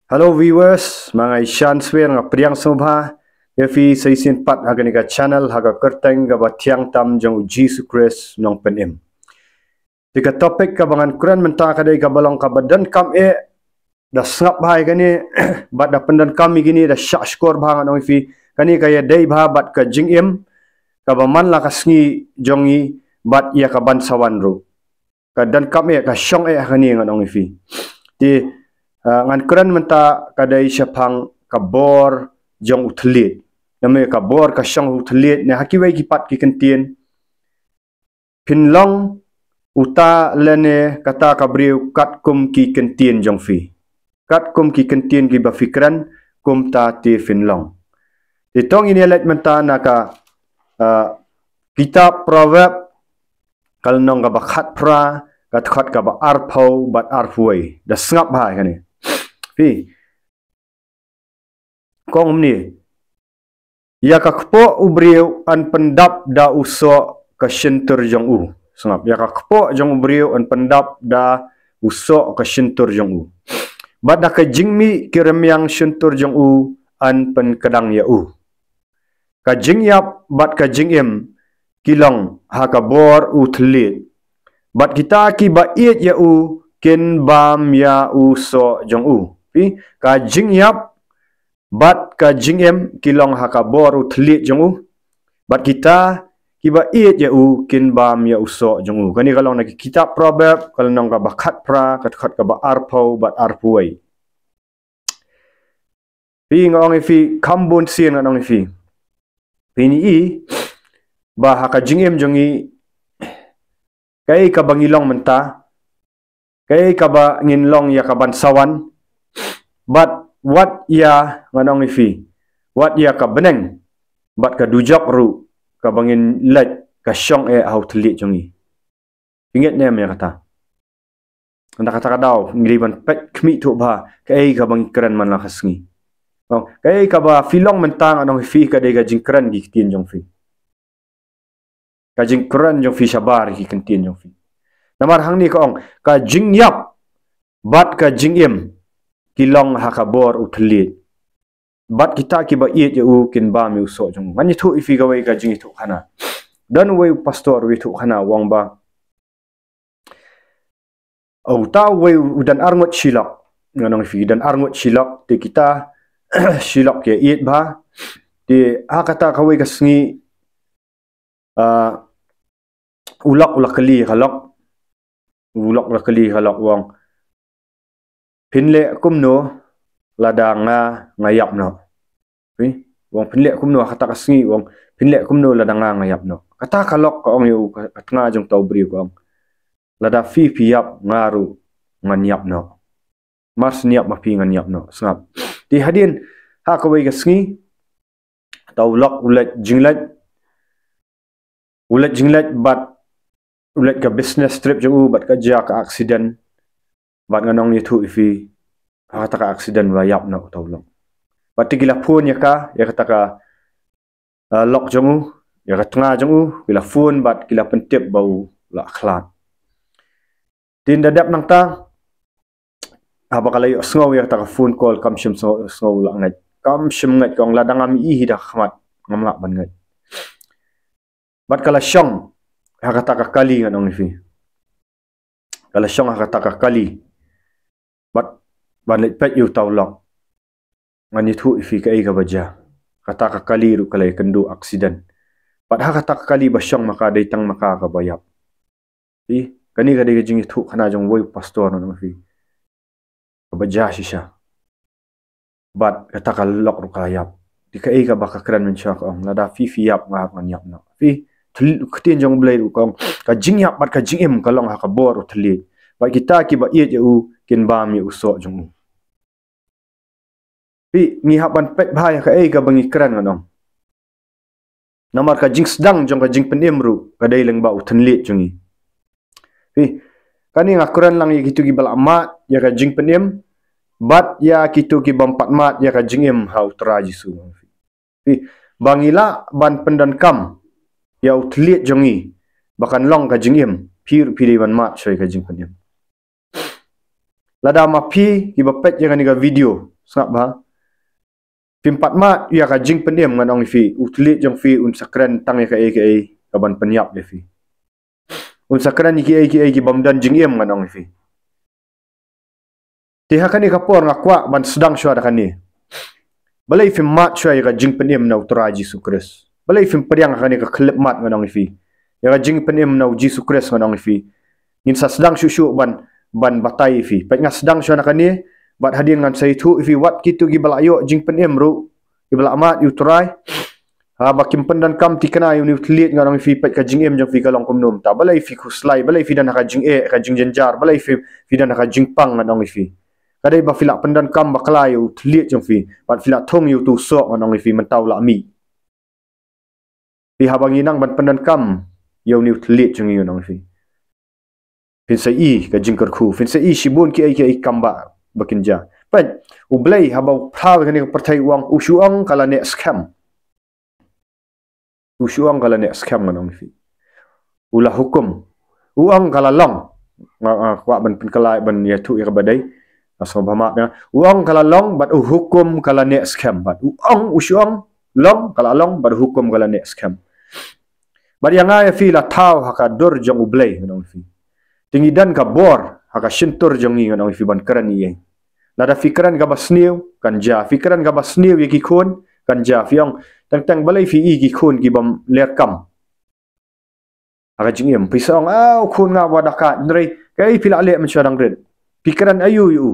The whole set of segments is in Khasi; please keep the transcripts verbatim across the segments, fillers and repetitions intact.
Hello viewers, ma nga Ishan Swer, nga pdiang sngewbha ïa phi sa shisien pat ha kane ka channel, ha ka kyrteng kaba thiang tam jong u Jisu Khrist Nongpynim. Te ka topic kaba ngan kren mynta ka dei kaba long kaba donkam eh, da sngap bha ïa kane, bad da pyndonkam ïa kine, da shahshkor bha, ngan ong ïa phi. Kane ka ïadei bha bad ka jingim kaba man la ka sngi jong ngi, bad ïa ka ban sa wan ruh. Ka donkam eh, ka shong eh ha kane, ngan ong ïa phi. Te, ah, ngan kren mynta ka dei shaphang ka bor jong u thylliej. Namar ka bor ka shong ha u thylliej, ne ha kiwei ki pat ki kyntien: Phin long uta lane kata ka briew katkum ki kyntien jong phi. Katkum ki kyntien kiba phi kren, kumta te phin long. Te to ngin ïa leit mynta na ka, ah, kitab Proverb, ka lynnong kaba khatphra, ka dkhot kaba arphew bad arphew wei. Da sngap bha ïa kane. Phi, ka ong kumne: Ïa ka kpoh u briew yn pyndap da u soh ka shyntur jong u. Sngap, ïa ka kpoh jong u briew yn pyndap da u soh ka shyntur jong u, bad da ka jingmih ki rmiang shyntur jong u yn pynkdang ïa u. Ka jingïap bad ka jingim ki long ha ka bor u thylliej, bad kita kiba ïeit ïa u kin bam ïa u soh jong u. Phi, ka jingïap bad ka jingim ki long ha ka bor u thylliej jong u, bad kita kiba ïeit ïa u kin bam ïa u soh jong u. Kane ka long na ki kitab Proverb, ka lynnong kaba khatphra, ka dkhot kaba arphew bad arphew wei. Phi, nga ong ïa phi, kham bun sien ngan ong ïa phi, phin ïohi ba ha ka jingim jong ngi, kaei kaba ngi long mynta, kaei kaba ngin long ïa ka ban sa wan, bad wat ïa, ngan ong ïa phi, wat ïa ka bneng bad ka dujok ruh kaba ngin leit, ka shong eh ha u thylliej jong ngi. Phi ngeit ne em ïa kata? Nda kata ka daw ngi dei ban peit khmih thuh bha kaei kaba ngi kren man la ka sngi. Ong, kaei kaba phi long mynta, ngan ong ïa phi, ka dei ka jingkren ki ktien jong phi. Ka jingkren jong phi shabar ki kyntien jong phi. Namar hangne ka ong, ka jingïap bad ka jingim ki long ha ka bor u thylliej, bad kita kiba ïeit ïa u kin bam ïa u soh jong u. Ngan ïathuh ïa phi kawei ka jingïathuhkhana. Don uwei u pastor u ïathuhkhana, u ong ba uta uwei u don arngut shilok. Ngan ong ïa phi, don arngut shilok, te kita shilok ki ïeit bha. Te ha kata kawei ka sngi, ah, u lok u la kylli ka lok. U lok u la kylli ka lok, u ong, phin leh kumno lada nga, nga ïap noh? Phi, u ong, phin leh kumno ha kata ka sngi, u ong, phin leh kumno lada nga, nga ïap noh? Kata ka lok ka ong ïa u, ka, ka tnga jong uta u briew ka ong, lada phi phi ïap, nga ruh ngan ïap noh. Mar shu ïap ma phi ngan ïap noh. Sngap. Te hadien ha kawei ka sngi, uta u lok u leit jingleit, u leit jingleit bad u leit ka business trip jong u, bad ka jia ka accident. Bad ngan ong ïathuh ïa phi, ha kata ka accident u la ïap noh uta u lok. Bad te ki la phone ïa ka, ïa kata ka, ah, lok jong u, ïa ka tnga jong u, ki la phone bad ki la pyntip ba u la khlad. Te ynda dep nangta, haba ka la ïohsngew ïa kata ka phone call, kam shym sngew, sngew la ngeit. Kam shym ngeit, ka ong, lada ngam ïohi da ka khmat, ngam lah ban ngeit. Bad ka la shong ha kata ka kali, ngan ong ïa phi. Ka la shong ha kata ka kali. Bad ban leit peit ïa uta u lok. Ngan ïathuh ïa phi kaei kaba jia. Kata ka kali ruh ka la ïakynduh accident. Bad ha kata ka kali ba shong ma ka, dei tang ma ka kaba ïap. Phi, kane ka dei ka jingïathuhkhana jong uwei u pastor, ngan ong ïa phi, kaba jia shisha. Bad kata ka lok ruh ka la ïap. Te kaei kaba ka kren mynshuwa, ka ong, lada phi phi ïap, nga ruh ngan ïap noh. Phi, thylliej, ktien jong U Blei ruh ka ong, ka jingïap bad ka jingim ka long ha ka bor u thylliej, bad kita kiba ïeit ïa u kin bam ïa u soh jong u. Phi, ngi hap ban peit bha ïa kaei kaba ngi kren, ngan ong. Namar ka jingsdang jong ka jingpynim ruh ka dei lyngba u thylliej jong ngi. Phi, kane nga kren lang ïa kito kiba la mad ïa ka jingpynim, bad ïa kito ki bym pat mad ïa ka jingim ha U Trai Jisu. Phi, ba ngi lah ban pyndonkam ïa u thylliej jong ngi ba kan long ka jingim, phi ruh phi dei ban mad shuwa ïa ka jingpynim. Lada ma phi kiba peit ïa kane ka video, Sngap bha. Phim pat mad ïa ka jingpynim, ngan ong ïa phi. U thylliej jong phi un sa kren tang ïa kaei kaei kaban pynïap ïa phi. Un sa kren ïa kiei kiei kibym don jingim, ngan ong ïa phi. Te ha kane ka por nga kwah ban sdang shuwa da kane. Balei phim mad shuwa ïa ka jingpynim na U Trai Jisu Khrist? Balei phim pdiang ha kane ka khyllipmat, ngan ong ïa phi? Ïa ka jingpynim na U Jisu Khrist, ngan ong ïa phi. Ngin sa sdang shuh shuh ban, ban batai ïa phi. Peit, nga sdang shuwa na kane, bad hadien ngan sa ïathuh ïa phi wat kito kiba la ïoh jingpynim ruh, kiba la mad ïa U Trai. Haba kim pyndonkam thikna ïa une u thylliej, ngan ong ïa phi, peit ka jingim jong phi ka long kumno mynta. Balei phi khuslai, balei phi don ha ka jingeh, ka jingjynjar, balei phi, phi don ha ka jingpang, ngan ong ïa phi. Ka dei ba phi la pyndonkam bakla ïa u thylliej jong phi, bad phi la thung ïa uto u soh, ngan ong ïa phi, mynta u la mih. Phi, haba ngi nang ban pyndonkam ïa une u thylliej jong ngi, ngan ong ïa phi, phin sa i ka jingkyrkhu, phin sa i shibun kiei kiei kam ba, ba kin jia. Peit, U Blei haba u phla ïa kane ka pyrthei u ong, u shu ong ka la neh skhem. U shu ong ka la neh skhem, ngan ong ïa phi. U la hukum. U ong ka la long. Nga, nga kwah ban pynkylla ban ïathuh ïa kaba dei. Nga sngewbha map ïa. U ong ka la long, bad u hukum ka la neh skhem. Bad u ong, u shu ong long, ka la long, bad u hukum ka la neh skhem. Bad ïa nga ïa phi la thaw ha ka dur jong U Blei, ngan ong ïa phi. Te ngi don ka bor ha ka shyntur jong ngi, ngan ong ïa phi, ban kren ïa. Lada phi kren kaba sniew, kan jia. Phi kren kaba sniew ïa ki khun, kan jia. Phi ong, teng teng balei phi i ki khun kibym leh kam ha ka jingim? Phi sa ong, ah, u khun nga uba dakaid. Hynrei kaei phi la leh mynshuwa dang rit? Phi kren aïu ïa u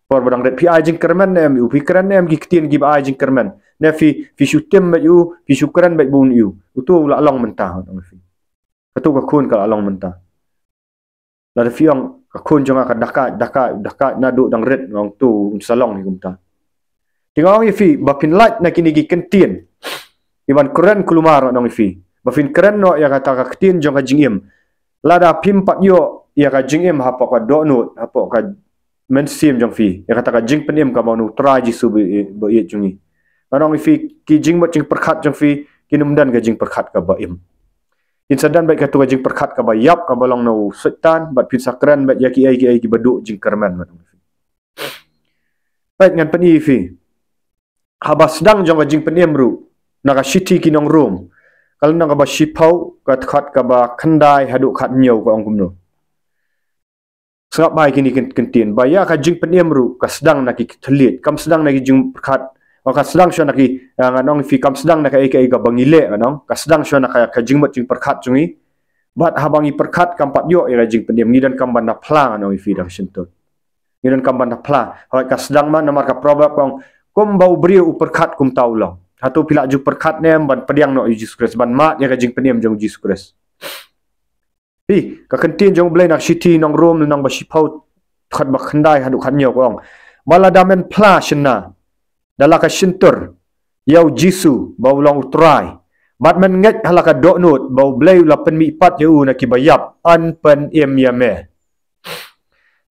por ba dang rit? Phi ai jingkyrmen ne em ïa u? Phi kren ne em ki ktien kiba ai jingkyrmen? Ne phi, phi shu tim beit ïa u, phi shu kren beit bun ïa u? Uto u la long mynta, ngan ong ïa phi. Kato ka khun ka la long mynta. Lada phi ong, ka khun jong nga ka dakaid, dakaid, dakaid naduh dang rit, ngan ong, to un sa long hi kumta. Te nga ong ïa phi, ba phin lait na kine ki kyntien, ïa ban kren kulmar, ngan ong ïa phi, ba phin kren noh ïa kata ka ktien jong ka jingim. Lada phim pat ïoh ïa ka jingim hapoh ka dohnud, hapoh ka mynsiem jong phi, ïa kata ka jingpynim kaba na U Trai Jisu ba, ba ïeit jong ngi, ngan ong ïa phi, ki jingmut jingpyrkhat jong phi kin ym don ka jingpyrkhat kaba im. Kin sa don beit kato ka jingpyrkhat kaba ïap, kaba long na u Soitan, bad phin sa kren beit ïa kiei kiei kiba duh jingkyrmen, ngan ong ïa phi. Peit, ngan pyni ïa phi. Haba sdang jong ka jingpynim ruh, na ka shithi ki nong Rom, ka lynnong kaba shiphew, ka dkhot kaba khyndai haduh khathynñiew, ka ong kumno. Sngap bha ïa kine ki kyntien, ba ïa ka jingpynim ruh ka sdang na ki thylliej, kam sdang na ki jingpyrkhat, ka sdang shuwa na ki, ah, ngan ong ïa phi, kam sdang na kaei kaei kaba ngi leh, ngan ong, ka sdang shuwa na ka, ka jingmut jingpyrkhat jong ngi. Bad haba ngi pyrkhat kam pat ïoh ïa ka jingpynim, ngi donkam ban da phla, ngan ong ïa phi, da ka shyntur. Ngi donkam ban da phla. Hooid, ka sdang ma, namar ka Proverb ka ong, kumba u briew u pyrkhat kumta u long. Hato phi la ju pyrkhat ne em ban pdiang noh ïa U Jisu Khrist, ban mad ïa ka jingpynim jong U Jisu Khrist? Phi, ka ktien jong U Blei na ka shithi nong Rom lynnong ba shiphew, dkhot ba khyndai haduh khathynñiew, ka ong, ba lada men phla shynna da la ka shyntur ïa U Jisu ba u long U Trai, bad men ngeit ha la ka dohnud ba U Blei u la pynmihpat ïa u na kiba ïap, yn pynim ïa me.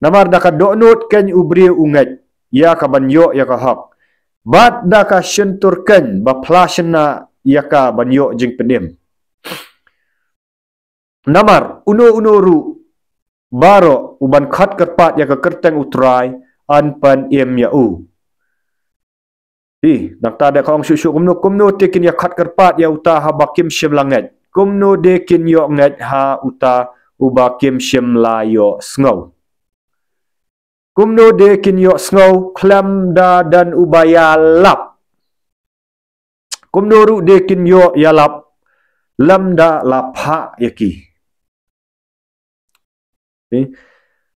Namar da ka dohnud keiñ u briew u ngeit ïa ka ban ïoh ïa ka hok, bad da ka shyntur keiñ ba phla shynna ïa ka ban ïoh jingpynim. Namar uno uno ruh baroh uban khot kyrpad ïa ka kyrteng U Trai, yn pynim ïa u. Phi, nangta de ka ong shuh shuh, kumno, kumno te kin ïa khot kyrpad ïa uta haba kim shym la ngeit? Kumno de kin ïoh ngeit ha uta uba kim shym la ïohsngew? Kumno de kin ïohsngew khlem da don uba ïalap? Kumno ruh de kin ïoh ïalap lymda la phah ïa ki? Eh?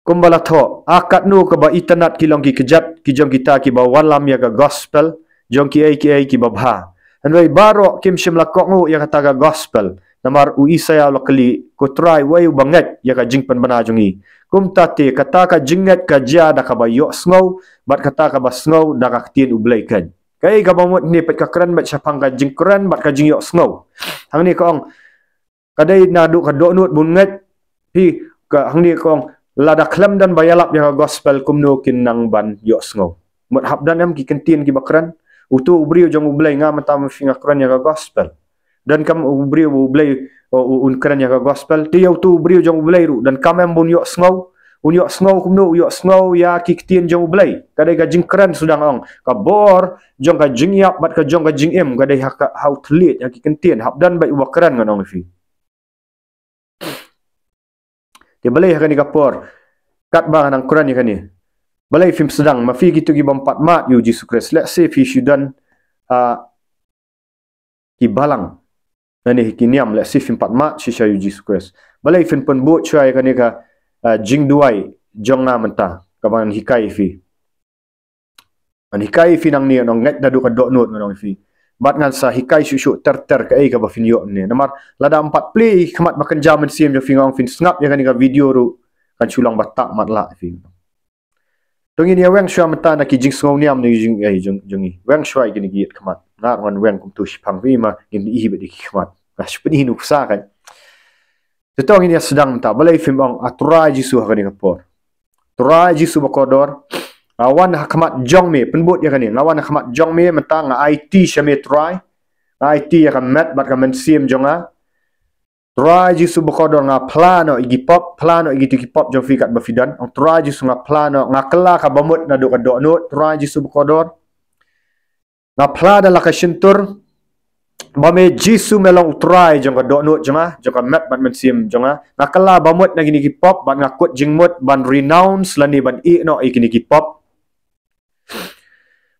Kumba la thoh, a katno kaba itynnad ki long ki kjat ki jong kita kiba wallam ïa ka gospel jong kiei kiei kiba bha. Hynrei baroh kim shym la kohnguh ïa kata ka gospel. Namar u Isaïah u la kylli, ko Trai, uei uba ngeit ïa ka jingpynbna jong ngi? Kumta te, kata ka jingngeit ka jia da kaba ïohsngew, bad kata kaba sngew da ka ktien U Blei keiñ. Kaei kaba mut hangne? Peit, ka kren beit shaphang ka jingkren bad ka jingïohsngew. Hangne ka ong, ka dei naduh ka dohnud bun ngeit. Phi, ka hangne ka ong, lada khlem don ba ïalap ïa ka gospel, kumno kin nang ban ïohsngew? Mut hap don em ki ktien kiba kren? Uto u briew jong U Blei, nga mynta ma phi nga kren ïa ka gospel. Donkam u briew U Blei u, u, un kren ïa ka gospel? Te ïa uto u briew jong U Blei ruh donkam em bun ïohsngew? Un ïohsngew kumno? U ïohsngew ïa ki ktien jong U Blei. Ka dei ka jingkren sdang, ong, ka bor jong ka jingïap bad ka jong ka jingim ka dei ha ka, ha u thylliej, ha ki ktien, hap don beit uba kren, ngan ong ïa phi. Te balei ha kane ka por, katba nga nang kren ïa kane, balei phim sdang, ma phi kito ki bym pat mad ïa U Jisu Khrist? Lehse phi shu don, ah, ki balang, lane ki niam, lehse phim pat mad shisha ïa U Jisu Khrist. Balei phin pynbud shuwa ïa kane ka, ah, jingduwai jong nga mynta, kaba ngan hikai ïa phi? Ngan hikai ïa phi nangne, ngan ngeit naduh ka dohnud, ngan ong ïa phi. Bad ngan sa hikai shuh shuh ter ter kaei kaba phin ïoh ne. Namar lada ym pat plie ïa ki khmat ba kynja mynsiem jong phi, nga ong, phin sngap ïa kane ka video ruh, kan shu long ba tah matlah ïa phi. To ngin ïa weng shuwa mynta na ki jingsngew niam ne jing, eh, jong, jong ngi. Weng shuwa ïa kine ki ïit khmat. Nga ruh ngan weng kumto shiphang, phi ma ngin ïohi beit ïa ki khmat. Nga shu pyni nuksa kan. Te to ngin ïa sdang mynta, balei phim ong, ah, Trai Jisu, ha kane ka por? Trai Jisu bakordor, nga wan ha khmat jong me, pynbud ïa kane, nga wan ha khmat jong me mynta, nga aiti sha me Trai. Nga aiti ïa ka met bad ka mynsiem jong nga. Trai Jisu bakordor, nga phla noh ïa ki pop, phla noh ïa kito ki pop jong phi katba phi don. Ong Trai Jisu, nga phla noh, nga kylla ka bamut naduh ka dohnud, Trai Jisu bakordor. Nga phla da la ka shyntur ba me Jisu me long U Trai jong ka dohnud jong nga, jong ka met bad mynsiem jong nga. Nga kylla bamut na kine ki pop bad nga kut jingmut ban renounce lane ban ïeh noh ïa kine ki pop.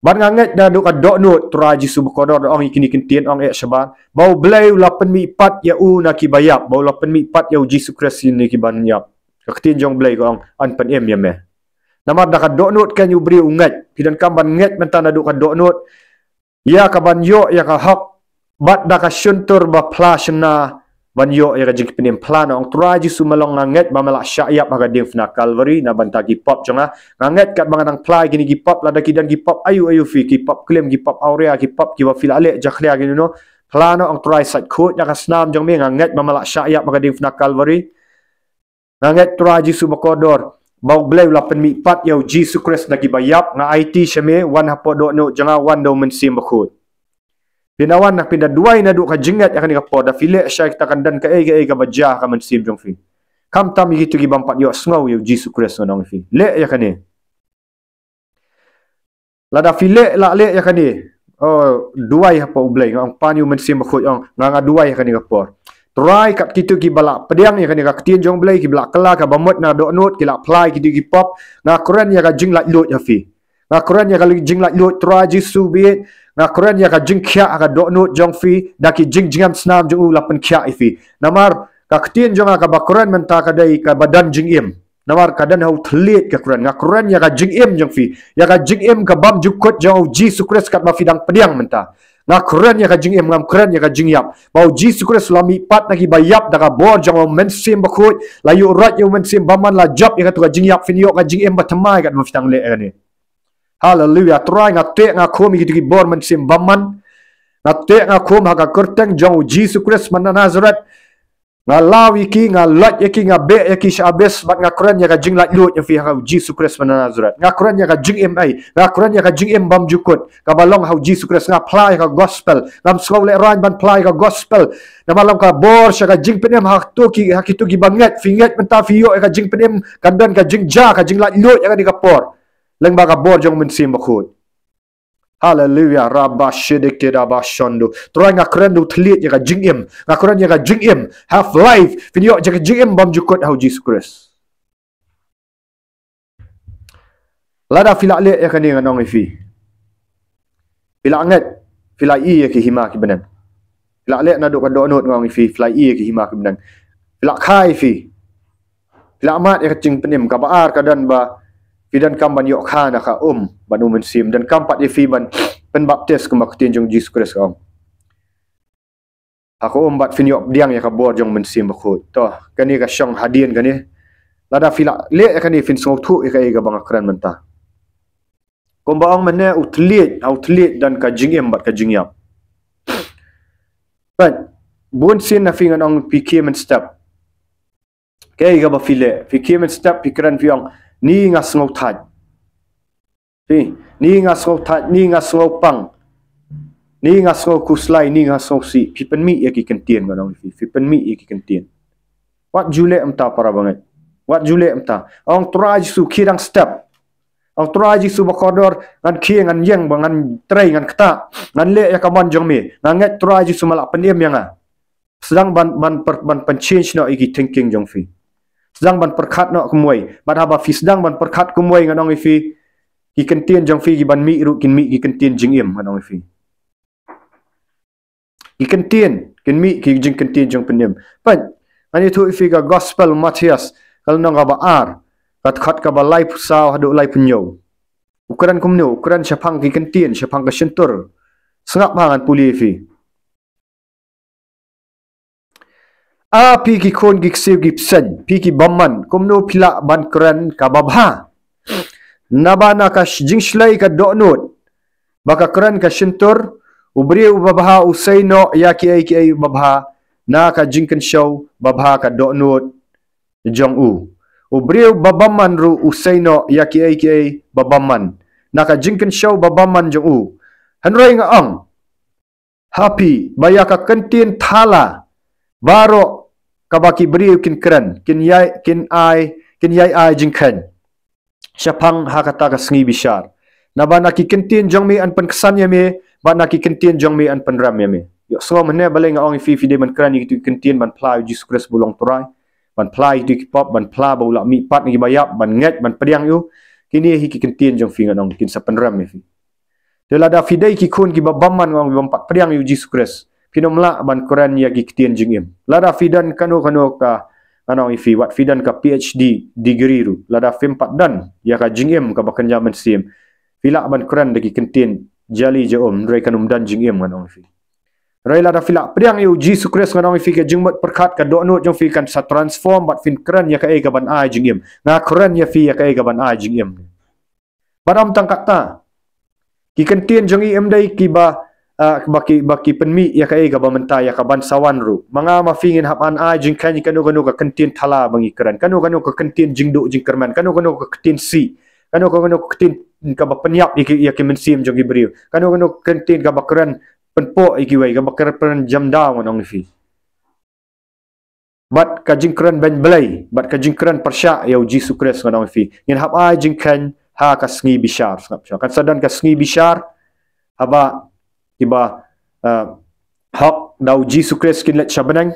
Bad nga ngeit naduh ka dohnud, Trai Jisu bakordor, da ong ïa kine ki ktien, ong eh shabar, ba U Blei u la pynmih pat ïa u na kiba ïap, ba u la pynmih pat ïa U Jisu Khrist na kiba ïap. Ka ktien jong U Blei ka ong, yn pynim ïa me. Namar da ka dohnud kan u briew u ngeit. Phi donkam ban ngeit mynta naduh ka dohnud ïa ka ban ïoh ïa ka hok, bad da ka shyntur ba phla shynna ban ïoh ïa ka jingpynim. Phla noh, ong Trai Jisu me long, nga ngeit ba me la shah ïap ha ka diengphna Kalbari na bynta ki pop jong nga. Nga ngeit katba nga nang phla ïa kine ki pop, lada ki don ki pop aiu aiu phi, ki pop klim, ki pop awria, ki pop kiba phi la leh jakhlia, kino kino, phla noh, ong Trai, sait khuid da ka snam jong me. Nga ngeit ba me la shah ïap ha ka diengphna Kalbari. Nga ngeit Trai Jisu bakordor ba U Blei u la pynmih pat ïa U Jisu Khrist na kiba ïap. Nga aiti sha me, wan hapoh dohnud jong nga, wan da U Mynsiem Bakhuid. Phin da wan, phin da duwai naduh ka jingngeit ha kane ka por. Da phi leh shai kita kan don kaei kaei kaba jia ha ka mynsiem jong phi. Khamtam ïa kito ki bym pat ïohsngew ïa U Jisu Khrist, ngan ong ïa phi, leh ïa kane. Lada phi leh, lah leh ïa kane, oh, duwai hapoh U Blei, nga ong pan ïa U Mynsiem Bakhuid, ong, nga, nga duwai ha kane ka por. Trai, kat kito kiba la pdiang ïa kane ka ktien jong U Blei, kiba la kylla ka bamut na dohnud, ki la phla ïa kito ki pop, nga kren ïa ka jinglaitluid ha phi. Nga kren ïa ka jinglaitluid, Trai Jisu beit. Nga kren ïa ka jingkhiah ha ka dohnud jong phi, da ki jingjngem snam jong u la pynkhiah ïa phi. Namar ka ktien jong nga kaba kren mynta ka dei kaba don jingim. Namar ka don ha u thylliej ka kren. Nga kren ïa ka jingim jong phi, ïa ka jingim ka bymjukut jong U Jisu Khrist katba phi dang pdiang mynta. Nga kren ïa ka jingim, ngam kren ïa ka jingïap. Ba U Jisu Khrist la mih pat na kiba ïap da ka bor jong U Mynsiem Bakhuid, la ïuh rat ïa U Mynsiem Bymman, la jop ïa kato ka jingïap, phin ïoh ka jingim bathymmai katba phi dang leh ïa kane. Haleluia. Trai, nga teh nga khum ïa kito ki bor Mynsiem Bymman. Nga teh nga khum ha ka kyrteng jong U Jisu Khrist man Nazareth. Nga law ïa ki, nga lait ïa ki, nga beh ïa ki sha abis, bad nga kren ïa ka jinglaitluid ïa phi ha U Jisu Khrist man Nazareth. Nga kren ïa ka jingim, ai, nga kren ïa ka jingim bymjukut kaba long ha U Jisu Khrist. Nga phla ïa ka gospel. Ngam sngew lehraiñ ban phla ïa ka gospel. Namar long ka bor sha ka jingpynim ha kito ki, ha kito kiba ngeit. Phi ngeit mynta phi ïoh ïa ka jingpynim, kan don ka jingjia, ka jinglaitluid ïa kane ka por. Lyngba ka bor jong U Mynsiem Bakhuid. Haleluia. Rabba shidikida bashondo. Trai, nga kren da u thylliej ïa ka jingim. Nga kren ïa ka jingim. Have life. Phin ïoh ïa ka jingim bymjukut ha U Jisu Khrist. Lada phi la leh ïa kane, ngan ong ïa phi, phi la ngeit, phi la ïohi ïa ki hima ki bneng. Phi la leh naduh ka dohnud, ngan ong ïa phi, phi la ïohi ïa ki hima ki bneng. Phi la kha ïa phi. Phi la mad ïa ka jingpynim. Kaba ar ka don ba phi donkam ban ïoh kha na ka um bad U Mynsiem. Donkam pat ïa phi ban pynbaptis kumba ka ktien jong U Jisu Khrist ka ong. Ha ka um bad phin ïoh pdiang ïa ka bor jong U Mynsiem Bakhuid. To, kane ka shong hadien kane. Lada phi la leh ïa kane, phin sngewthuh ïa kaei kaba nga kren mynta. Kumba ong mynne, u thylliej, ha u thylliej don ka jingim bad ka jingïap. Peit, bun sien na phi, ngan ong, phi khie mynstep. Kaei kaba phi leh, phi khie mynstep, phi kren, phi ong, ni nga sngewthait. Phi, ni nga sngewthait, ni nga sngewpang. Ni nga sngewkhuslai, ni nga sngewsih. Phi pynmih ïa ki kyntien, ngan ong ïa phi, phi pynmih ïa ki kyntien. Wat ju leh mynta, para bangeit. Wat ju leh mynta. Ong Trai Jisu, khie dang step. Ong Trai Jisu bakordor, ngan khie, ngan ïeng, ba ngan trei, ngan ktah, ngan leh ïa ka mon jong me. Nga ngeit Trai Jisu me lah pynim ïa nga. Sdang ban, ban, per, ban pynchange noh ïa ki thinking jong phi. Sdang ban pyrkhat noh kumwei. Bad haba phi sdang ban pyrkhat kumwei, ngan ong ïa phi, ki kyntien jong phi ki ban mih ruh kin mih ki kyntien jingim, ngan ong ïa phi. Ki kyntien kin mih ki jingkyntien jong pynim. Peit, ngan ïathuh ïa phi ka Gospel Mathaios, ka lynnong kaba ar, ka dkhot kaba laiphew saw haduh laiphew hynñiew. U kren kumno? U kren shaphang ki kyntien, shaphang ka shyntur. Sngap bha, ngan pule ïa phi. A phi ki khun ki ksiew ki bseiñ, phi ki bymman, kumno phi lah ban kren kaba bha? Naba na ka sh-, jingshlei ka dohnud, ba ka kren ka shyntur. U briew uba bha u sei noh ïa kiei kiei babha, na ka jingkynshew babha ka dohnud jong u. U briew ba bymman ruh u sei noh ïa kiei kiei ba bymman, na ka jingkynshew ba bymman jong u. Hynrei nga ong ha phi, ba ïa ka kyntien thala baroh kaba ki briew kin kren, kin ïai, kin ai, kin ïai ai jingkheiñ shaphang ha kata ka sngi bishar. Naba na ki kyntien jong me yn pynksan ïa me, bad na ki kyntien jong me yn pynrem ïa me. Ïohsngew mynne, balei nga ong ïa phi, phi dei ban kren ïa kito ki kyntien ban phla ïa u Jisu Khrist ba u long Trai, ban phla ïa kito ki pop, ban phla ba u lah mihpat na kiba ïap, ban ngeit, ban pdiang ïa u. Kine hi ki kyntien jong phi, ngan ong, kin sa pynrem ïa phi. Te lada phi dei ki khun kiba bymman, ngan ong, bym pat pdiang ïa u Jisu Khrist, phin ym lah ban kren ïa ki ktien jingim. Lada phi don kano kano ka, ngan ong ïa phi, wat phi don ka P H D degree ruh, lada phim pat don ïa ka jingim kaba kynja mynsiem, phi lah ban kren da ki kyntien jali ja um, hynrei kan ym don jingim, ngan ong ïa phi. Hynrei lada phi lah pdiang ïa u Jisu Khrist, ngan ong ïa phi, ka jingmut pyrkhat, ka dohnud jong phi kan sa transform, bad phin kren ïa kaei kaban ai jingim. Nga kren ïa phi ïa kaei kaban ai jingim. Bad ym tang katta, ki kyntien jong ngi ym dei kiba, ah, ba ki, ba ki pynmih ïa kaei kaba mynta, ïa kaban sa wan ruh. Ma nga ma phi ngin hap ban ai jingkheiñ ïa kano kano ka kyntien thala ba ngi kren, kano kano ka kyntien jingduh jingkyrmen, kano kano ka kyntien sih, kano kano ka kyntien kaba pynïap ïa ki, ïa ki mynsiem jong ki briew, kano kano ka kyntien kaba kren pynpoh ïa kiwei, kaba kren pynjamdaw, ngan ong ïa phi. Bad ka jingkren beiñ Blei, bad ka jingkren pyrshah ïa u Jisu Khrist, ngan ong ïa phi, ngin hap ai jingkheiñ ha ka sngi bishar. Sngap shuwa, kan sa don ka sngi bishar, haba kiba, eh, hok da u Jisu Khrist kin leit sha bneng,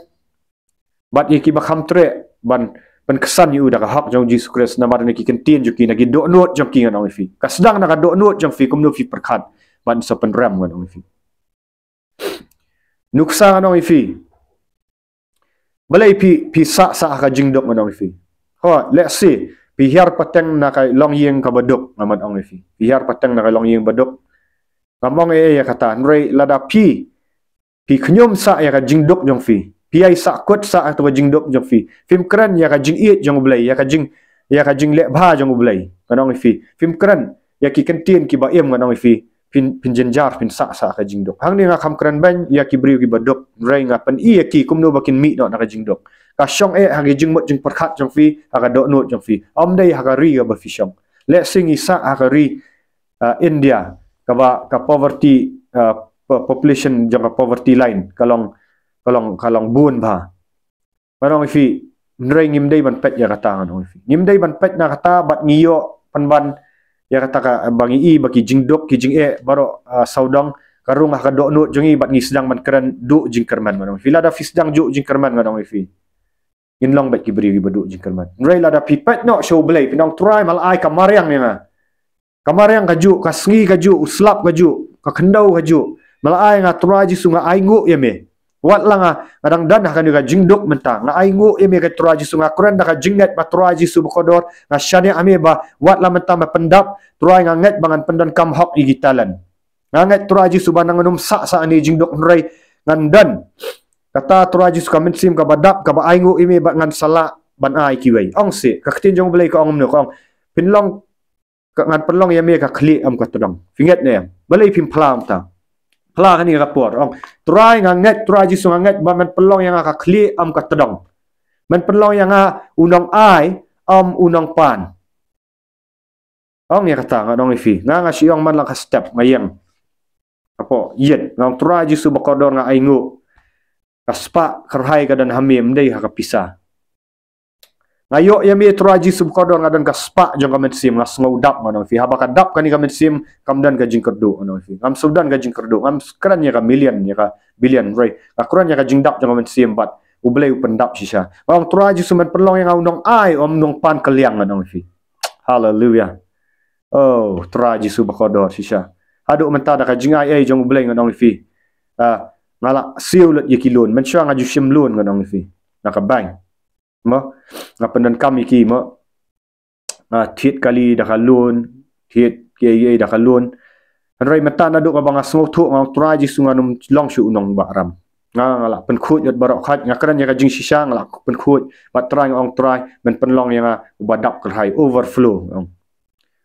bad ïa kiba kham treh ban pynksan ïa u da ka hok jong u Jisu Khrist, namar na ki kyntien jong ki, na ki dohnud jong ki, ngan ong ïa phi. Ka sdang na ka dohnud jong phi, kumno phi pyrkhat, bad sa pynrem, ngan ong ïa phi. Nuksa, ngan ong ïa phi, balei phi, phi sah sah ha ka jingduk, ngan ong ïa phi. Ho, let's say, phi hiar pateng na ka longïing kaba duk, ngan ong ïa phi. Phi hiar pateng na ka longïing ba duk. Ngam ong ei ei ïa kata, hynrei lada phi, phi khñium sah ïa ka jingduk jong phi, phi ïai sahkut sah ïa ka jingduk jong phi, phim kren ïa ka jingïeit jong u Blei, ïa ka jing, ïa ka jingleh bha jong u Blei, ngan ong ïa phi, phim kren ïa ki kyntien kiba im, ngan ong ïa phi, phin, phin jynjar, phin sah sah ha ka jingduk. Hangne nga kham kren beiñ ïa ki briew kiba duk, hynrei nga pyni ïa ki kumno ba kin mih noh na ka jingduk. Ka shong eh ha ka jingmut jingpyrkhat jong phi, ha ka dohnud jong phi. Ym dei ha ka ri kaba phi shong. Let's say ngi sah ha ka ri, ah, India, kaba ka poverty, ah, po-, population jong ka poverty line ka long, ka long, ka long bun bha. Ngan ong ïa phi, hynrei ngim dei ban peit ïa kata, ngan ong ïa phi. Ngim dei ban peit na kata, bad ngi ïoh pynban ïa kata ka, ba ngi i ba ki jingduk ki jingeh baroh, ah, sawdong ka rung ha ka dohnud jong ngi, bad ngi sdang ban kren duh jingkyrmen, ngan ong ïa phi. Lada phi sdang duh jingkyrmen, ngan ong ïa phi, ngin long beit ki briew kiba duh jingkyrmen. Hynrei lada phi peit noh sha u Blei, phin ong, Trai, me la ai ka mariang ïa nga. Ka mariang kajuh, ka sngi kajuh, u slap kajuh, ka khyndew kajuh. Me la ai nga, Trai Jisu, nga ainguh ïa me. Wat la nga, nga dang don ha kane ka jingduk mynta, nga ainguh ïa me ko Trai Jisu, nga kren da ka jingngeit ba Trai Jisu bakordor, nga shaniah ha me ba wat la mynta me pyndap, Trai, nga ngeit ba ngan pyndonkam hok ïa ki talent. Nga ngeit Trai Jisu ba ngan ym sah sah ha kane ka jingduk, hynrei ngan don, kata Trai Jisu, ka mynsiem kaba dap, kaba ainguh ïa me, bad ngan sa lah ban ai ïa kiwei. Ong seh, ka ktien jong u Blei ka ong kumno, ka ong, phin long, ka, ngan pynlong ïa me ka khlieh ym ka tdong. Phi ngeit ne em? Balei phim phla mynta? Phla ha kane ka por. Ong, Trai, nga ngeit, Trai Jisu, nga ngeit ba men pynlong ïa nga ka khlieh ym ka tdong. Men pynlong ïa nga u nongai ym u nongpan. Ong ïa kata, ngan ong ïa phi, nga, nga shu ïoh man la ka step, nga ïeng hapoh ïit, nga ong, Trai Jisu bakordor, nga ainguh. Ka spah kyrhai ka don ha me, ym dei ha ka pisa. Nga ïoh ïa me Trai Jisu bakordor, nga don ka spah jong ka mynsiem, nga sngew dap, nga ong ïa phi. Haba ka dap kane ka mynsiem, kam don ka jingkyrduh, nga ong ïa phi. Ngam shu don ka jingkyrduh, ngam kren ïa ka million, ïa ka billion, hynrei nga kren ïa ka jingdap jong ka mynsiem bad U Blei u pyndap shisha. Nga ong Trai Jisu men pynlong ïa nga u nongai, ym nongpan kylliang, nga ong ïa phi. Haleluia. Oh, Trai Jisu bakordor shisha. Haduh mynta da ka jingai ei jong U Blei, nga ong ïa phi. Ah, nga la siew lut ïa ki loan. Mynshuwa nga ju shim loan, nga ong ïa phi. Na ka bank. Mo, nga pyndonkam ïa ki mo. Nga thied kali da ka loan, thied kiei kiei da ka loan. Hynrei mynta naduh kaba nga sngewthuh, nga ong Trai Jisu, ngan ym long shuh u nongbahram. Nga, nga la pynkhuid lut baroh khoit, nga kren ïa ka jingshisha, nga la pynkhuid. Bad Trai nga ong Trai, men pynlong ïa nga uba dap kyrhai, overflow, nga ong.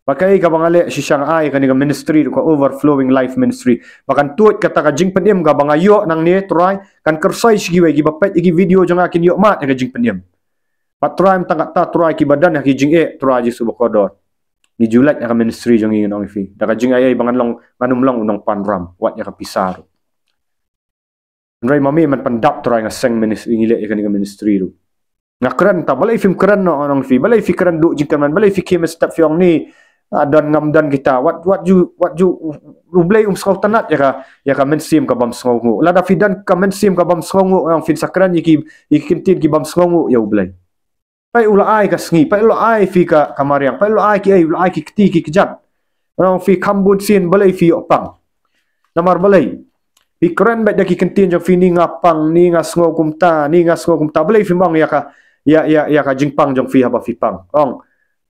Bad kaei kaba nga leh shisha, nga ai kane ka ministry ruh, ka Overflowing Life Ministry. Ba kan tuid kata ka jingpynim kaba nga ïoh nangne Trai, kan kyrsoi sha kiwei, kiba peit ïa ki video jong nga kin ïoh mad ïa ka jingpynim. Bad Trai, mynta kata Trai, kiba don ha ki jingeh Trai Jisu bakordor, ngi ju lait ïa ka ministry jong ngi, nga ong ïa phi. Da ka jingai ei ba ngan long, ngan ym long u nongpan ram, wat ïa ka pisa ruh. Hynrei ma me men pyndap Trai, nga seng ministry, ngi leh ïa kane ka ministry ruh. Nga kren ta, balei phim kren noh, nga ong ïa phi, balei phi kren duh jingkyrmen, balei phi khie mynstep phi ong ni, ah, don ngam don kita, wat, wat ju, wat ju, U Blei um sngewtynnat ïa ka, ïa ka mynsiem ka bym sngewnguh. Lada phi don ka mynsiem ka bym sngewnguh, nga ong phin sa kren ïa ki, ïa ki ktien ki bym sngewnguh ïa U Blei. Peit u la ai ka sngi, peit u la ai phi ka, ka mariang, peit u la ai kiei, u la ai ki kti ki kjat. Nga ong ïa phi kham bun sien, balei phi ïoh pang? Namar balei? Phi kren beit da ki ktien jong phi, ni nga pang, ni nga sngew kumta, ni nga sngew kumta. Balei phim ong ïa ka, ïa, ïa, ïa ka jingpang jong phi haba phi pang? Ong,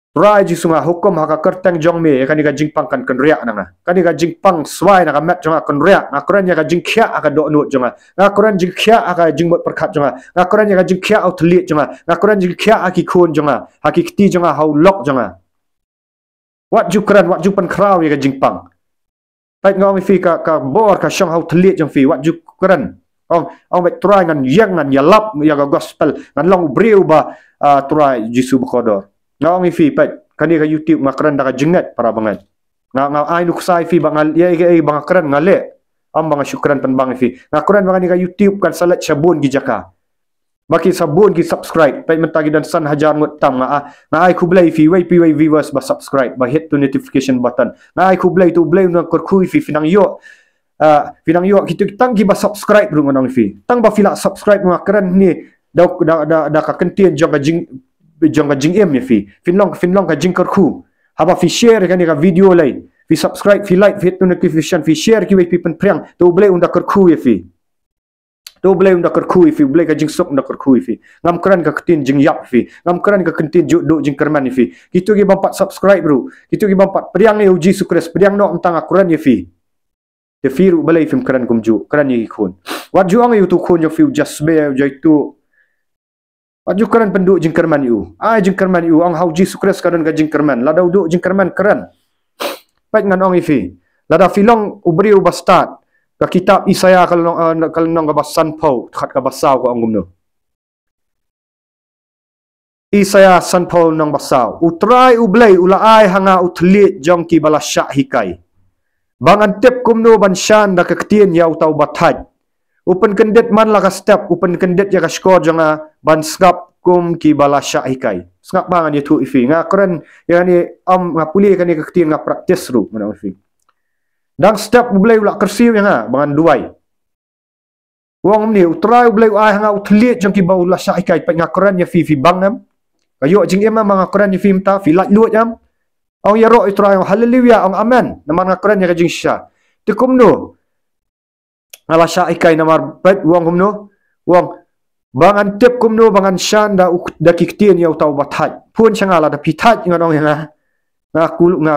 Trai Jisu, nga hukum ha ka kyrteng jong me, ïa kane ka jingpang kan kynriah na nga. Kane ka jingpang swai na ka met jong nga kynriah. Nga kren ïa ka jingkhiah ha ka dohnud jong nga. Nga kren jingkhiah ha ka jingmut pyrkhat jong nga. Nga kren ïa ka jingkhiah ha u thylliej jong nga. Nga kren jingkhiah ha ki khun jong nga, ha ki kti jong nga, ha u lok jong nga. Wat ju kren, wat ju pynkhraw ïa ka jingpang. Peit nga ong ïa phi, ka, ka bor ka shong ha u thylliej jong phi, wat ju kren. Ong, ong beit Trai, ngan ïeng, ngan ïalap ïa ka gospel, ngan long u briew ba, ah, Trai Jisu bakordor. Nga ong ïa phi, peit, kane ka YouTube nga kren da ka jingngeit, para bangeit. Nga, nga ai nuksa ïa phi ba nga, ïa, ïa, ïa, ba nga kren nga leh. Ym ba nga shu kren pynbang ïa phi. Nga kren ba kane ka YouTube kan sa leit sha bun ki jaka. Ba ki sa bun ki subscribe. Peit mynta ki don san hajar ngut tam, nga, ah, nga ai khublei ïa phi, wei pa wei viewers ba subscribe, ba hit to notification button. Nga ai khublei, to U Blei un nang kyrkhu ïa phi, phi nang ïoh. Ah, phi nang ïoh kito tang kiba subscribe ruh, nga ong ïa phi. Tang ba phi la subscribe nga kren ni da, da, da, da ka ktien jong ka jing, jong ka jingim ïa phi. Phin long, phin long ka jingkyrkhu. Haba phi share kane ka video lei, phi subscribe, phi like, phi hit to notification, phi share kiwei, phi pynphriang, to U Blei un da kyrkhu ïa phi. To U Blei un da kyrkhu ïa phi, U Blei ka jingsuk un da kyrkhu ïa phi. Ngam kren ka ktien jingïap ïa phi. Ngam kren ka ktien ju duh jingkyrmen ïa phi. Kito ki bym pat subscribe ruh, kito ki bym pat pdiang ïa U Jisu Khrist, pdiang noh, mynta nga kren ïa phi. Te phi ruh balei phim kren kumjuh, kren ïa ki khun. Wat ju ong ïa uto u khun jong phi u Jasbe, u Jaitu. Wat ju kren pynduh jingkyrmen ïa u. Ai jingkyrmen ïa u, ong ha U Jisu Khrist ka don ka jingkyrmen. Lada u duh jingkyrmen, kren. Peit ngan ong ïa phi. Lada phi long u briew ba stad, ka kitab Isaïah ka lynnong, eh, ka lynnong kaba sanphew, dkhot kaba saw ka ong kumno? Isaïah sanphew lynnong ba saw. U Trai U Blei u la ai ha nga u thylliej jong kiba la shah hikai, ba ngan tip kumno ban shan da ka ktien ïa uta uba thait. U pynkyndit man la ka step, u pynkyndit ïa ka shkor jong nga ban sngap kum kiba la shah hikai. Sngap ba ngan ïathuh ïa phi. Nga kren ïa kane, ym, nga pule ïa kane ka ktien, nga practice ruh, nga ong ïa phi. Dang step U Blei u la kyrsiew ïa nga ba ngan duwai. U ong kumne, U Trai U Blei u ai ha nga u thylliej jong kiba u la shah hikai. Peit nga kren ïa phi, phi bang em? Ka ïoh jingim em ba nga kren ïa phi mynta? Phi laitluid em? Ong ïaroh ïa U Trai, ong haleluia, ong amen. Namar nga kren ïa ka jingshisha. Te kumno nga la shah hikai? Namar peit u ong kumno? U ong, ba ngan tip kumno ba ngan shan da u, da ki ktien ïa uta uba thait. Phone sha nga lada phi thait, ngan ong ïa nga. Nga kul-, nga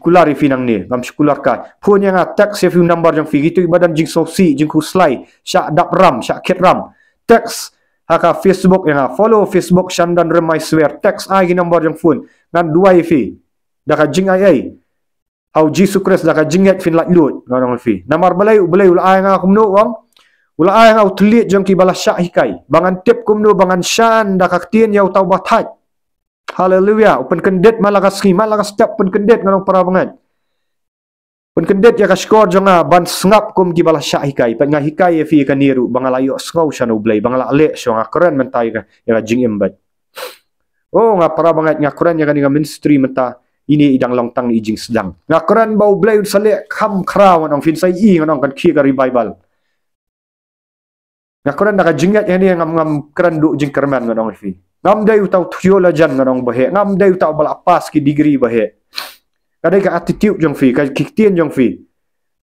kular ïa phi nangne, ngam shu kular kai. Phone ïa nga, text ïa phi u number jong phi, kito kiba don jingsngewsih, jingkhuslai, shah dap ram, shah kit ram. Text ha ka Facebook ïa nga, follow Facebook Shandan Remai Swer, text, ai ki number jong phone. Ngan duwai ïa phi da ka jingai ei ha U Jisu Khrist, da ka jingngeit phin laitluid, ngan ong ïa phi. Namar balei? U Blei u la ai ha nga kumno, u ong? U la ai ha nga u thylliej jong kiba la shah hikai, ba ngan tip kumno ba ngan shan da ka ktien ïa uta uba thait. Haleluia. U pynkyndit man la ka sngi, man la ka step, pynkyndit, ngan ong para bangeit. Pynkyndit ïa ka shkor jong nga ban sngap kum kiba la shah hikai. Peit nga hikai ïa phi ïa kane ruh, ba nga la ïohsngew sha U Blei, ba nga la leh shuh, nga kren mynta ïa ka, ïa ka jingim beit. Oh, nga para bangeit, nga kren ïa kane ka ministry mynta, ine i dang long tang i jingsdang. Nga kren ba U Blei un sa leh kham khraw, ngan ong, phin sa ïohi, ngan ong, kan khie ka revival. Nga kren da ka jingngeit ïa kane, ngam, ngam kren duh jingkyrmen, ngan ong ïa phi. Ngam dei uta u theologian, ngan ong, ba heh. Ngam dei uta uba la pass ki degree, ba heh. Ka dei ka attitude jong phi, ka, ki ktien jong phi.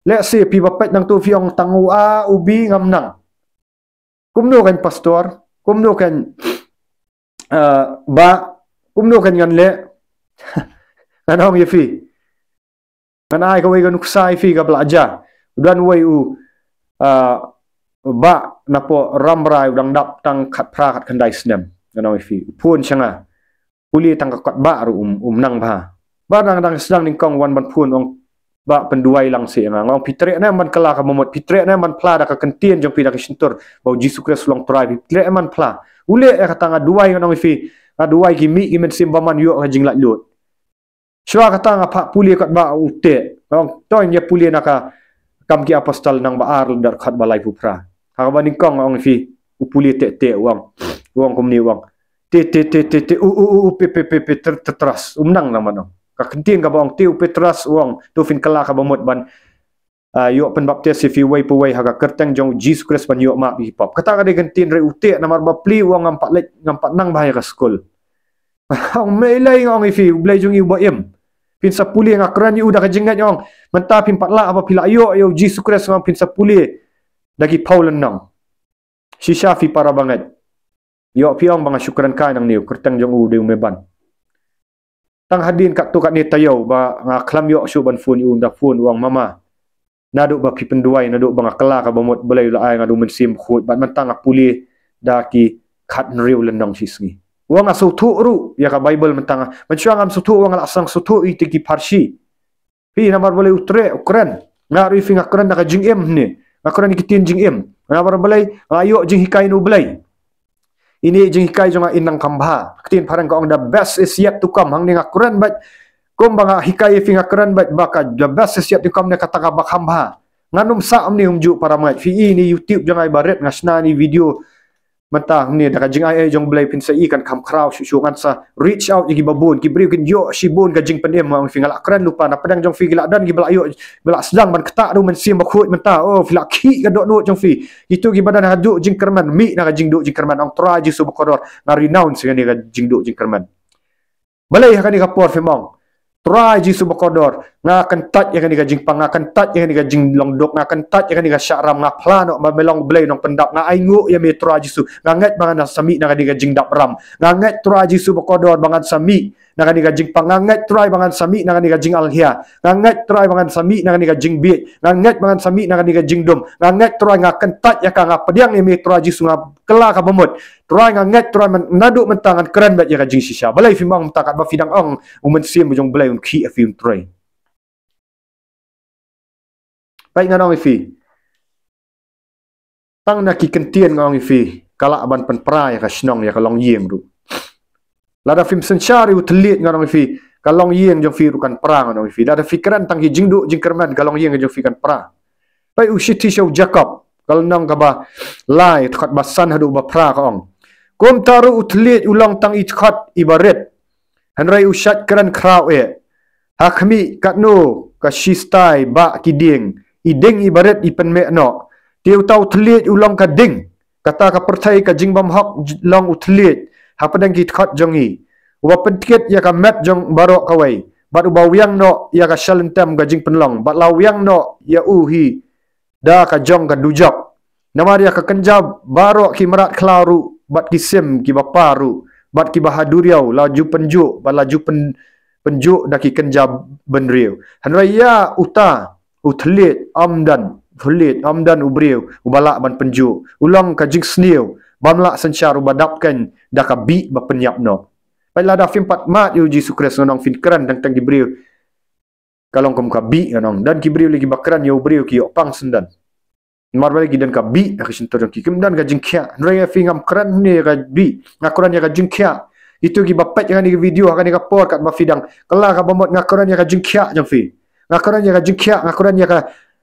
Let's say phi ba peit nangtu phi ong tang u A u B ngam nang. Kumno kan pastor, kumno kan, ah, ba, kumno kan ngan leh. Ngan ong ïa phi. Ngan ai kawei ka nuksa ïa phi kaba la jia. U don uwei u, ah, bah napoh Rambrai, u dang dap tang khatphra khatkhyndai snem. Ngan ong ïa phi. U phone sha nga. Pule tang ka kot bah ruh um, um nang bha. Ba dang, dang sdang nyngkong, wan ban phone, ong, bah, pynduwai lang seh ïa nga. Nga ong, phi treh ne em ban kylla kaba mut, phi treh ne em ban phla da ka ktien jong phi, da ka shyntur ba U Jisu Khrist u long Trai, phi treh ne em ban phla. U leh ïa kata, nga duwai, ngan ong ïa phi. Nga duwai, ki mih ki mynsiem bymman, ïoh ka jinglaitluid. Shuwa kata nga phah pule kot bah, u teh. Nga ong, to ngin ïa pule na ka Kam ki Apostol lynnong ba ar, dkhot ba laiphew phra. Ha kaba nyngkong, nga ong ïa phi, u pule teh teh, u ong. U ong kumne, u ong, te, te, te, te, te, u, u, u, u, pe, pe, pe, pe, ter, ter, teras. Um nang, nang mano. Ka ktien kaba ong te, u Petros, u ong, to phin kylla kaba mut ban, ah, ïoh pynbaptis ïa phi uwei pa uwei ha ka kyrteng jong U Jisu Khrist ban ïoh map ïa ki pop. Kata ka dei ka ktien rei u teh, namar ba plie, u ong, ngam pat leit, ngam pat nang bha ïa ka skul. Ong, mei lei, nga ong ïa phi, U Blei jong ngi uba im. Phin sa pule, nga kren ïa u da ka jingngeit, ong. Mynta phim pat lah, haba phi la ïoh ïa U Jisu Khrist, ong, phin sa pule da ki phew lynnong. Shisha phi para bangeit. Ïoh phi ong ba nga shu kren kai nangne, u kyrteng jong u dei u Meban. Tang hadien katto katne taïew ba nga khlem ïoh shuh ban phone ïa u, da phone u ong, mama, naduh ba phi pynduwai, naduh ba nga kylla kaba mut, Blei u la ai nga da u Mynsiem Bakhuid, bad mynta nga pule da ki khathynriew lynnong shisngi. U ong, nga sngewthuh ruh ïa ka Baibl mynta, nga, mynshuwa ngam sngewthuh, u ong, nga la sngewthuh ïa ki pharshi. Phi, namar balei u treh, u kren. Nga ruh ïa phi nga kren da ka jingim ne. Nga kren ïa ki ktien jingim. Namar balei, nga ïoh jinghikai na U Blei. Ine i jinghikai jong nga i nang kham bha. Ktien phareng ka ong, the best is yet to come. Hangne nga kren beit. Kumba nga hikai ïa phi nga kren beit ba ka the best is yet to come ne kata kaba kham bha. Ngan ym sah ym ne ym juh para bangeit. Phi i ine i YouTube jong nga iba rit, nga shna ine i video. Mynta hangne da ka jingai ei jong U Blei phin sa i kan kham khraw shuh shuh, ngan sa reach out ïa kiba bun, ki briew kin ïoh shibun ka jingpynim, nga ong ïa phi, nga la kren lypa, na pdeng jong phi ki la don kiba la ïoh, ba la sdang ban ktah da u Mynsiem Bakhuid mynta. Oh, phi la khih ka dohnud jong phi. Kito kiba don ha ka duh jingkyrmen, mih na ka jingduh jingkyrmen, ong, Trai Jisu bakordor, nga renounce ïa kane ka jingduh jingkyrmen. Balei ha kane ka por phim ong, Trai Jisu bakordor, nga kyntait ïa kane ka jingpang, nga kyntait ïa kane ka jinglong duk, nga kyntait ïa kane ka shah ram, nga phla noh ba me long Blei nongpyndap, nga ainguh ïa me Trai Jisu, nga ngeit ba ngan sa mih na kane ka jingdap ram, nga ngeit Trai Jisu bakordor ba ngan sa mih na kane ka jingpang, nga ngeit Trai ba ngan sa mih na kane ka jingalhia, nga ngeit Trai ba ngan sa mih na kane ka jingbieit, nga ngeit ba ngan sa mih na kane ka jingdum, nga ngeit Trai, nga kyntait ïa ka, nga pdiang ïa me Trai Jisu, nga kylla kaba mut. Trai, nga ngeit Trai, man, naduh mynta ngan kren beit ïa ka jingshisha. Balei phim ong mynta, katba phi dang ong u Mynsiem jong U Blei un khih ïa phi, un trei. Peit, ngan ong ïa phi. Tang na ki kyntien, nga ong ïa phi, ka lah ban pynpra ïa ka shnong, ïa ka longïing ruh. Lada phim synshar ïa u thylliej, ngan ong ïa phi, ka longïing jong phi ruh kan pra, ngan ong ïa phi. Lada phi kren tang ki jingduh jingkyrmen, ka longïing jong phi kan pra. Peit u Shithi sha u Jakob, ka lynnong kaba lai, dkhot ba san haduh ba phra, ka ong, kumta ruh u thylliej u long tang i dkhot iba rit, hynrei u shait kren khraw eh. Ha khmih, katno ka shistai bah ki dieng, i ding iba rit i pynmeh noh. Te uta u thylliej u long ka ding. Kata ka pyrthei ka jingbymhok j-, long u thylliej hapdeng ki dkhot jong ngi, uba pynkit ïa ka met jong baroh kawei, bad uba wiang noh ïa ka shyllangtem ka jingpynlong, bad la wiang noh ïa u hi da ka jong ka dujok. Namar ïa ka kynja baroh ki mrad khlaw ruh, bad ki sim kiba par ruh, bad kiba ha duriaw, la ju pynjuh, bad la ju pyn-, pynjuh da ki kynja bynriew. Hynrei ïa uta u thylliej, ym don thylliej, ym don u briew uba lah ban pynjuh. U long ka jingsniew bym lah synshar, uba dap keiñ da ka bih ba pynïap noh. Peit, lada phim pat mad ïa u Jisu Khrist, ngan ong, phin kren tang tang ki briew, ka long kum ka bih, ngan ong. Don ki briew lei kiba kren ïa u briew ki ïoh pang syndon. Namar balei? Ki don ka bih ha ka shyntur jong ki, kim don ka jingkhiah. Hynrei ïa phi ngam kren hangne ïa ka bih, nga kren ïa ka jingkhiah. Ito kiba peit ïa kane ka video ha kane ka por, katba phi dang kylla kaba mut, nga kren ïa ka jingkhiah jong phi. Nga kren ïa ka jingkhiah, nga kren ïa ka,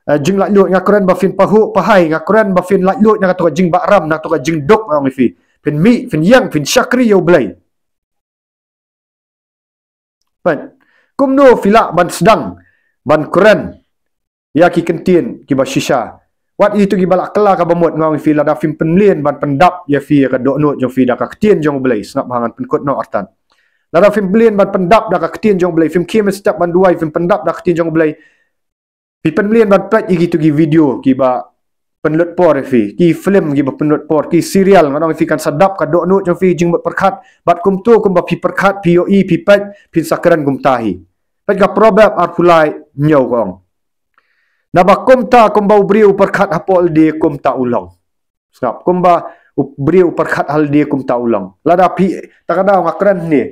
eh, jinglaitluid, nga kren ba phin pahuh pahai, nga kren ba phin laitluid na kato ka jingbahram, na kato ka jingduk, nga ong ïa phi. Phin mih, phin ïeng, phin shakri ïa U Blei. Peit, kumno phi lah ban sdang ban kren ïa ki kyntien kiba shisha? Wat ïa kito kiba lah kylla kaba mut, nga ong ïa phi, lada phim pynmlien ban pyndap ïa phi ïa ka dohnud jong phi da ka ktien jong U Blei, sngap bha, ngan pynkut noh artat. Lada phim pynmlien ban pyndap da ka ktien jong U Blei, phim khie mynstep ban duwai, phim pyndap da ka ktien jong U Blei, phi pynmlien ban peit ïa kito ki video kiba pynlut por ïa phi, ki film kiba pynlut por, ki serial, ngan ong ïa phi, kan sa dap ka dohnud jong phi, jingmut pyrkhat. Bad kumto, kumba phi pyrkhat, phi ïohi, phi peit, phin sa kren kumta hi. Peit ka Proverb arphew lai hynñiew ka ong, naba kumta kumba u briew u pyrkhat hapoh lade, kumta u long. Sngap, kumba u briew u pyrkhat ha lade, kumta u long. Lada phi, ta ka daw nga kren hangne,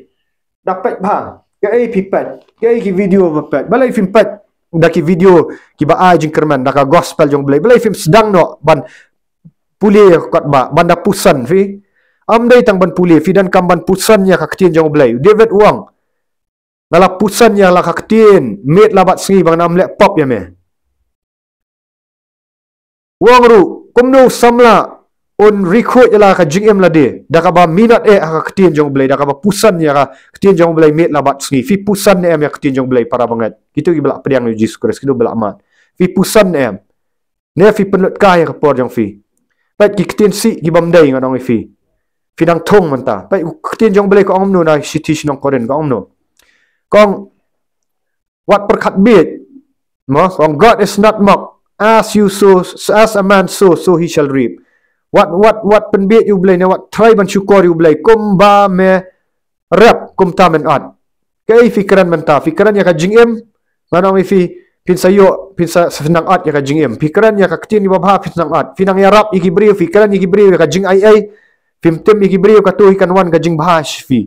da peit bha, kaei phi peit, kaei ki video ba peit. Balei phim peit da ki video kiba ai jingkyrmen, da ka gospel jong U Blei? Balei phim sdang noh ban pule kat ba, ban da puson phi? Ym dei tang ban pule, phi donkam ban puson ïa ka ktien jong U Blei. David u ong, nga la puson ïa la ka ktien miet la bad sngi, ba ngan ym leh pop ïa me. U ong ruh, kumno u samla un ri khuid ïa la ka jingim lade, da kaba minot eh ha ka ktien jong U Blei, da kaba puson ïa ka ktien jong U Blei miet la bad sngi? Phi puson ne em ïa ka ktien jong U Blei, para bangeit? Kito kiba lah pdiang ïa U Jisu Khrist, kito ba lah mad, phi puson ne em? Ne phi pynlut kai ïa ka por jong phi? Peit ki ktien sih kiba ym dei, ngan ong ïa phi, phi nang thung mynta. Peit ka ktien jong U Blei ka ong kumno na shithi sha ki nong Korinth, ka ong kumno? Ka ong, wat pyrkhat bieit. Mo, ka ong, God is not mocked. As you sow, as a man sow, so he shall reap. Wat, wat, wat pynbieit ïa U Blei, ne wat trai ban shukor ïa U Blei. Kumba me rep, kumta men ot. Kaei phi kren mynta? Phi kren ïa ka jingim? Ngan ong ïa phi, phin sa ïoh, phin sa, sa phin nang ot ïa ka jingim. Phi kren ïa ka ktien kiba bha, phin nang ot. Phi nang ïarap ïa ki briew, phi kren ïa ki briew ïa ka jingaiei, phim tim ïa ki briew, kato hi kan wan ka jingbha sha phi.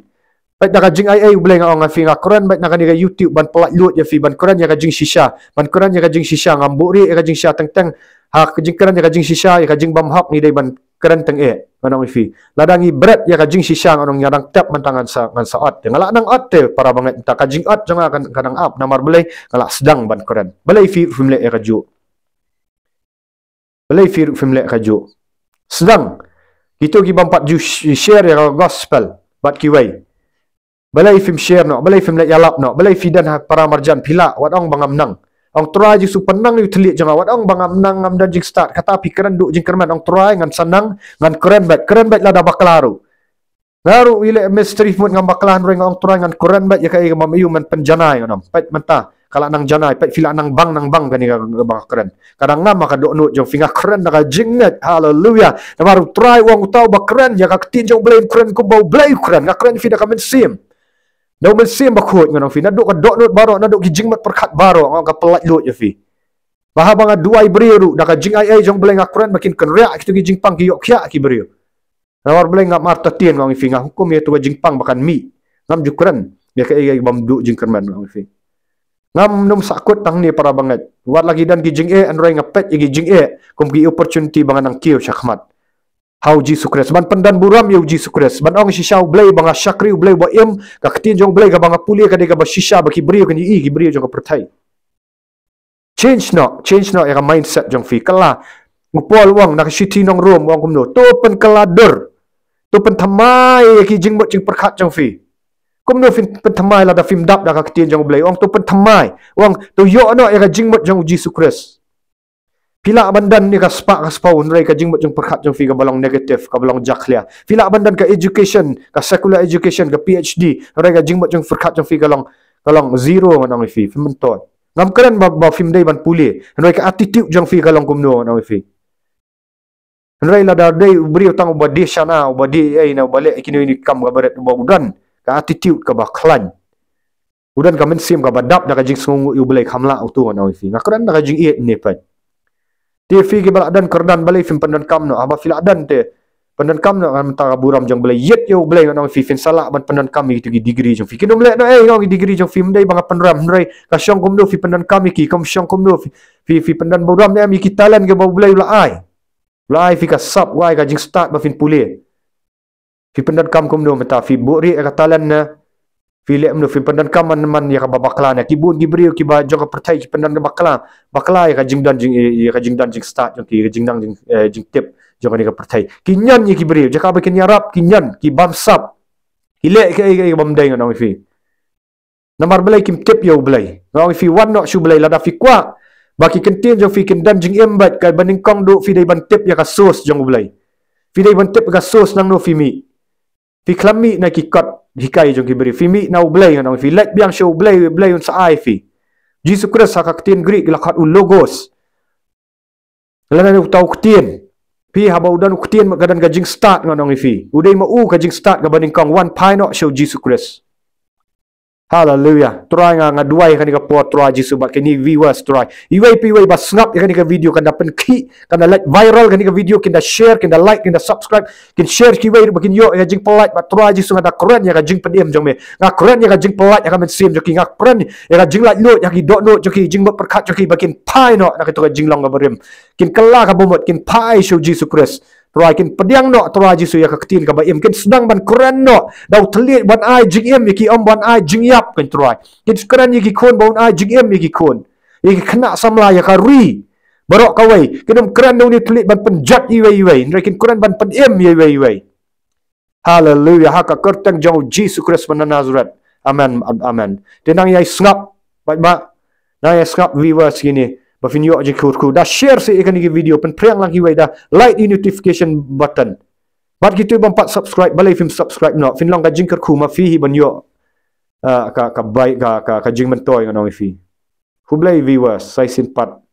Peit da ka jingaiei U Blei, nga ong ïa phi, nga kren beit na kane ka YouTube ban pyllait luid ïa phi, ban kren ïa ka jingshisha, ban kren ïa ka jingshisha, ngam buhrieh ïa ka jingshisha teng teng. Ha ka jingkren ïa ka jingshisha, ïa ka jingbymhok ngi dei ban kren teng eh, ngan ong ïa phi. Lada ngi bret ïa ka jingshisha, ngan ong, nga dang tep mynta ngan sa, ngan sa ot te. Nga lah nang ot te, para bangeit, mynta ka jingot jong nga kan, kan nang ap, namar balei? Nga lah sdang ban kren. Balei phi ruh phim leh ïa kajuh? Balei phi ruh phim leh kajuh? Sdang, kito ki bym pat ju sh-, share ïa ka gospel bad kiwei, balei phim share noh? Balei phim leh ïalap noh? Balei phi don ha para marjan phi lah, wat ong ba ngam nang. Ong, Trai Jisu, pynang ïa u thylliej jong nga, wat ong ba ngam nang, ngam don jingstad. Kata phi kren duh jingkyrmen, ong, Trai, ngan sa nang, ngan kren beit, kren beit lada bakla ruh. Nga ruh ïaleh ministry mut ngam bakla, hynrei nga ong, Trai, ngan kren beit ïa kaei kaba me ïoh men pynjanai, ngan ong. Peit mynta, ka lah nang janai, peit phi lah nang bang, nang bang kane kaba nga kren. Ka dang ngam ha ka dohnud jong phi, nga kren da ka jingngeit. Haleluia. Namar U Trai u ong, uta uba kren ïa ka ktien jong U Blei un kren kumba U Blei u kren. Nga kren ïa phi da ka mynsiem, da U Mynsiem Bakhuid, ngan ong ïa phi. Naduh ka dohnud baroh, naduh ki jingmut pyrkhat baroh, nga ong, ka pyllait luid ïa phi. Ba haba nga duwai briew ruh, da ka jingaiei jong U Blei nga kren ba kin kynriah kito ki jingpang, ki ïohkhiah ki briew. Namar Blei, ngam artatien, nga ong ïa phi, nga hukum ïa kato ka jingpang ba kan mih. Ngam ju kren ïa kaei kaei bym duh jingkyrmen, nga ong ïa phi. Ngam nym sahkut tang hangne, para bangeit. Wat la ki don ki jingeh, hynrei nga peit ïa ki jingeh kum ki opportunity ba ngan nang kiew shakhmat ha U Jisu Khrist, ban pyndonburom ïa U Jisu Khrist, ban ong shisha, U Blei ba nga shakri, U Blei ba im, ka ktien jong U Blei kaba nga pule ka dei kaba shisha ba ki briew kin ïohi, ki briew jong ka pyrthei. Change noh, change noh ïa ka mindset jong phi. Kylla, u Paul u ong na ka shithi nong Rom, u ong kumno? To pynkylla dur, to pynthymmai ïa ki jingmut jingpyrkhat jong phi. Kumno phin pynthymmai lada phim dap da ka ktien jong U Blei? U ong to pynthymmai, u ong to ïoh noh ïa ka jingmut jong U Jisu Khrist. Phi lah ban don ïa ka spah ka spah, hynrei ka jingmut jingpyrkhat jong phi kaba long negative, kaba long jakhlia. Phi lah ban don ka education, ka secular education, ka P H D, hynrei ka jingmut jingpyrkhat jong phi ka long, ka long zero, ngan ong ïa phi, phim myntoi. Ngam kren ba, ba phim dei ban pule, hynrei ka attitude jong phi ka long kumno, ngan ong ïa phi. Hynrei lada dei u briew tang uba die shana, uba die ei ei, na uba leh kino kino ki kam kaba rit, uba u don ka attitude kaba khlaiñ, u don ka mynsiem kaba dap da ka jingsngewnguh ïa U Blei, kham lah uto, ngan ong ïa phi. Nga kren da ka jingïeit ne, peit. Te phi kiba lah don kyrdan, balei phim pyndonkam noh? Haba phi lah don te, pyndonkam noh, ngan mynta ka burom jong U Blei. Ïeit ïa U Blei, ngan ong ïa phi, phin sa lah ban pyndonkam ïa kito ki degree jong phi. Kin ym leh noh ei, ngan ong, ki degree jong phi, ym dei ba nga pynrem, hynrei ka shong kumno phi pyndonkam ïa ki, kam shong kumno phi, phi, phi pyndonburom ne em ïa ki talent kiba U Blei u la ai. U la ai phi ka sap, u ai ka jingstad ba phin pule. Phi pyndonkam kumno mynta? Phi buhrieh ïa ka talent ne phi leh kumno? Phi pyndonkam man, man ïa kaba bakla ne? Ki bun ki briew kiba jong ka pyrthei ki pyndon bakla, bakla ïa ka jingdon jing, ïa ka jingdon jingstad jong ki, ïa ka jingnang jing, eh, jingtip jong kane ka pyrthei. Ki ñion ïa ki briew, jaka ba kin ïarap ki ñion, ki bamsap, ki leh kaei kaei bym dei, ngan ong ïa phi. Namar balei kim tip ïa U Blei. Nga ong ïa phi, wan noh sha U Blei lada phi kwah ba ki kyntien jong phi kin don jingim bad kaba nyngkong duh phi dei ban tip ïa ka source jong U Blei. Phi dei ban tip ïa ka source nangno phi mih. Phi khlem mih na ki kot hikai jong ki briew. Phi mih na U Blei, nga ong ïa phi, leit biang sha U Blei, U Blei un sa ai phi. Jisu Khrist ha ka ktien Greek la khot u Logos. Lane uta u ktien. Phi, haba u don u ktien ka don ka jingstad, nga ong ïa phi. U dei ma u ka jingstad kaba nyngkong, wan phai noh sha U Jisu Khrist. Haleluya. Trai, nga, nga duwai kane ka por, Trai Jisu, bad kine viewers, Trai. Iwei pa iwei ba sngap ïa kane ka video, kan da pynkhih, kan da leit viral kane ka video, kin da share, kin da like, kin da subscribe, kin share kiwei ruh ba kin ïoh ïa ka jingpyllait, bad Trai Jisu, nga da kren ïa ka jingpynim jong me. Nga kren ïa ka jingpyllait ïa ka mynsiem jong ki, nga kren ïa ka jinglaitluid ïa ki dohnud jong ki, jingmut pyrkhat jong ki, ba kin phai noh na kito ka jinglong kaba rim. Kin kylla ka bamut, kin phai sha U Jisu Khrist. Trai, kin pdiang noh, Trai Jisu, ïa ka ktien kaba im, kin sdang ban kren noh da u thylliej ban ai jingim ïa ki, ym ban ai jingïap, kan Trai. Kin kren ïa ki khun ba un ai jingim ïa ki khun, ïa ki khynnah samla, ïa ka ri baroh kawei. Kin ym kren da une u thylliej ban pynjot iwei iwei, hynrei kin kren ban pynim ïa iwei iwei. Haleluya. Ha ka kyrteng jong U Jisu Khrist ba na Nazareth. Amen. Am-, amen. Te nang ïai sngap, bad ma, nang ïai sngap viewers kine, ba phin ïoh jingkyrkhu. Da share seh ïa kane ka video, pynphriang lang kiwei, da like ïa u notification button. Bad kito bym pat subscribe, balei phim subscribe noh. Phin long ka jingkyrkhu ma phi hi ban ïoh, ah, ka, ka bai, ka, ka, ka jingmyntoi, nga ong ïa phi. Khublei viewers, sa shisien pat.